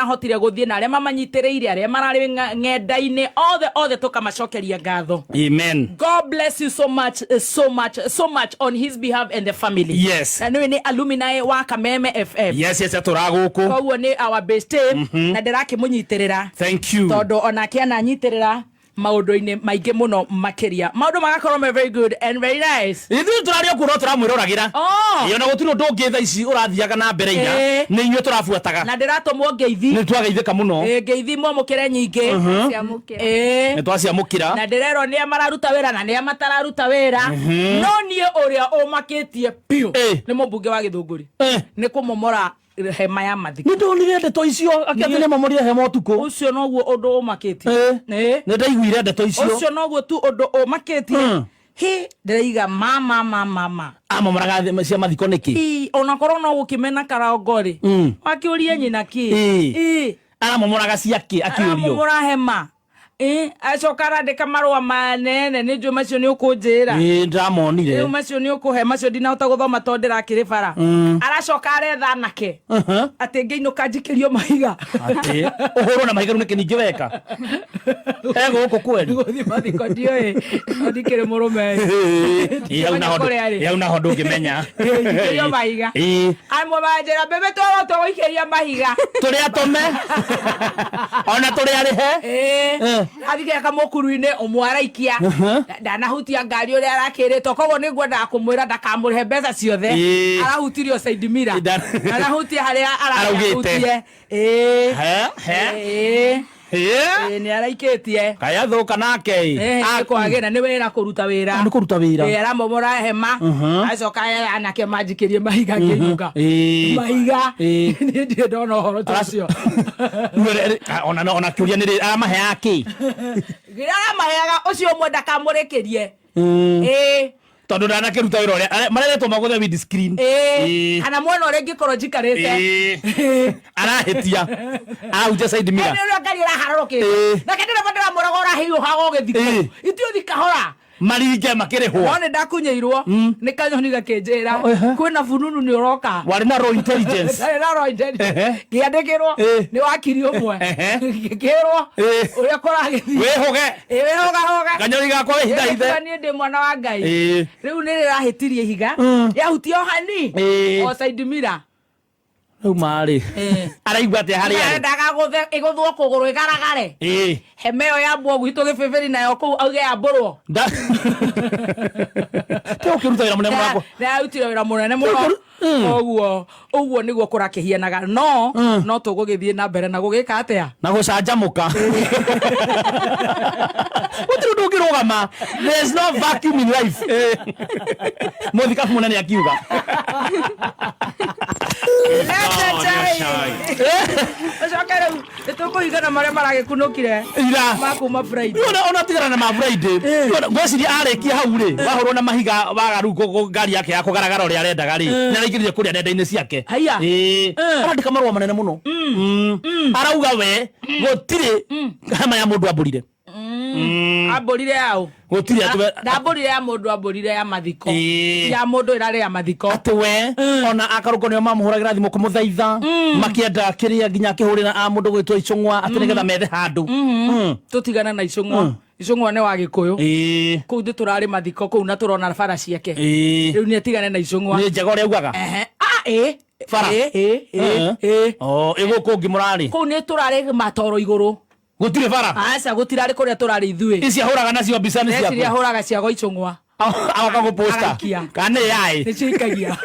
marahotire gũthiĩ na arĩa mamanyitĩrĩire, arĩa mararĩ ng'enda-inĩ, othe othe tũkamacokeria ngatho. Amen. God bless you so much, so much, so much on his behalf and the family. Na nĩũĩ nĩ alumni wa Kameme FM. Yes, atũraga gũkũ. Koguo nĩ our best team na ndĩrakĩmũnyitĩrĩra. Thank you. Tondũ onake ananyitĩrĩra maũndũ-inĩ maingĩ mũno makĩria. Maũndũ magakorwo me very good and very nice. Ithuĩ tũrarĩ o kuo no tũramwĩroragĩra. Oh. Ĩ, ona gũtirĩ ũndũ ũngĩ thaa ici ũrathiaga na mbere ira. Nĩ inyuĩ tũrabuataga. Na ndĩratũmwo ngeithi. Nĩ twageithĩka mũno. Ĩ, ngeithi mwamũkĩre nyingĩ. Ciamũkĩra. Ĩ. Nĩ twaciamũkĩra. Na ndĩrerwo nĩa mararuta wĩra na nĩa matararuta wĩra. No niĩ ũrĩa ũmakĩtie biũ nĩ mũmbunge wa Gĩthũngũri. Nĩ kũmomora hema ya mathiko. Nĩ ndonire ndeto icio akĩatĩ nĩ mamorire hema ũtukũ. Ũcio noguo ũndũ ũmakĩtie. Nĩ ndaiguire ndeto icio. Ũcio noguo tu ũndũ ũmakĩtie. Hĩ, ndĩraiga mama mama mama. Amomoraga cia mathiko nĩkĩ? Ĩ, onakorwo no gũkĩmena karongo rĩ, wakĩũrie nyina kĩ? Ĩ. Aramomoraga ciakĩ akĩũrio? Aramomora hema. Ĩ, acoka arandĩka marũa manene, nĩ njũĩ macio nĩ ũkũnjĩra. Ĩ, ndĩramonire. Rĩu macio nĩ ũkũhe, macio ndinahota gũthoma tondũ ndĩrakĩrĩ bara. Aracoka aretha anake. Atĩ ngĩinũka njikĩrio mahiga. Atĩ ũhũrwo na mahiga rĩu nĩkĩ ningĩ weka? E gũkũ kweri. Gũthiĩ mathiko ndiũĩ, no ndikĩrĩ mũrũme. Ĩ, hau naho Kũrĩa rĩ. ĩ, hau naho ndũngĩmenya. Njikĩrio mahiga. Ĩ. Amwe manjĩra mbembe twarwo tũgũikĩria mahiga. Tũrĩ atũme. Ona tũrĩ arĩhe. Athike kamũkuru-inĩ ũmwe araikia. Ndanahutia ngari ũrĩa arakĩrĩtwo, koguo nĩ ngwendaga kũmwĩra ndakamũrĩhe mbeca ciothe. Arahutirio side mirror. Ndanahutia harĩa Araugĩte. arahutie. He, he. Nĩ araikĩtie. Kaya thũka nake ĩ. Nĩ kwagĩra, nĩ wĩra kũruta wĩra. Nĩ kũruta wĩra. Aramomora hema. Acoka anake manjikĩrie mahiga ngĩinũka. Mahiga. Niĩ ndirĩ ndona ũhoro ta ũcio. Ona kĩũria nĩ rĩ aramaheaga kĩ? Rĩrĩa aramaheaga ũcio ũmwe ndakamũrĩkĩrie. Tondũ ndanakĩruta wĩra ũrĩa mareretwo magũthe windscreen. Kana mwena ũrĩa ingĩkorwo njikarĩte. Arahĩtia. Arahunjia side mirror. Nĩ ũrĩa ngari ĩraharũrũkĩte. Nake ndĩrema ndĩramũraga ũrahiũhaga ũgĩthikwo. Ithuĩ ũthi kahora. Maringe makĩrĩhwo. No nĩ ndakunyĩirwo nĩ kanyoni gakĩnjĩra kwĩna fununu nĩ ũroka. Warĩ na raw intelligence. Ndarĩ na raw intelligence. Ngĩandĩkĩrwo nĩ wakiri ũmwe. Ngĩkĩrwo ũrĩa kũragĩthiĩ. Wĩhũge. Wĩhũgahũga. Kanyoni gakwa wĩhithahithe. Niĩ ndĩ mwana wa Ngai. Rĩu nĩ rĩrahĩtirie ihiga. Rĩahutia o hani. O side mirror. Rĩu marĩ. Araigua atĩa harĩa arĩ? Arendaga ĩgũthwo kũgũrũ ĩgaragare. Hema ĩyo yambwo gwitũ gĩbĩbĩri nayo kũu auge yambũrwo. Te ũkĩruta wĩra mũnene mũno. Ndarutire wĩra mũnene mũno. Koguo ũguo nĩguo kũrakĩhianaga, no no tũgũgĩthiĩ na mbere na gũgĩka atĩa? Na gũcanjamũka. Gũtirĩ ũndũ ũngĩrũgama. There is no vacuum in life. Mũthikabu mũnene akiuga. Leta chai. Ũcoke rĩu nĩtũkũhingana marĩa maragĩkunũkire. Ira. Ma kuma Friday. Ona tigana na ma Friday. Ngwĩciria arĩkia hau rĩ, wahũrwo na mahiga waga rĩu ngari yake ya kũgaragara ũrĩa arendaga rĩ, nĩ araingĩrire kũrĩa nenda-inĩ ciake. Haiya. Arandĩka marũa manene mũno. Arauga we gũtirĩ hema ya mũndũ ambũrire. Ambũrire yaũ? Gũtirĩ atĩ we- Ndambũrire ya mũndũ, ambũrire ya mathiko. Ya mũndũ ĩrarĩ ya mathiko. Atĩ we ona akarũngo nĩo mamũhũragĩra thimũ kũmũthaitha, makĩenda kĩrĩa nginya akĩhũrĩra a mũndũ gwĩtwo Icũng'wa atĩ nĩgetha methe handũ. Tũtigane na Icũng'wa. Icũng'wa nĩ wa Gĩkũyũ. Kũu thĩ tũrarĩ mathiko kũu na tũrona bara ciake. Rĩu nĩ atigane na Icũng'wa. Nĩ njega ũrĩa augaga. Ehe. Bara. Oh, ĩ gũkũ ũngĩ mũrarĩ? Kũu nĩ tũrarĩ matoro igũrũ. Gũtirĩ bara? Aca, gũtirarĩ kũrĩa tũrarĩ ithuĩ. Ici ahũraga nacio mbica nĩ ciaku? Ndeciria ahũraga cia gwa Icũng'wa. Agoka gũposta. Araikia. Kana nĩ AI? Nĩcio ikagia.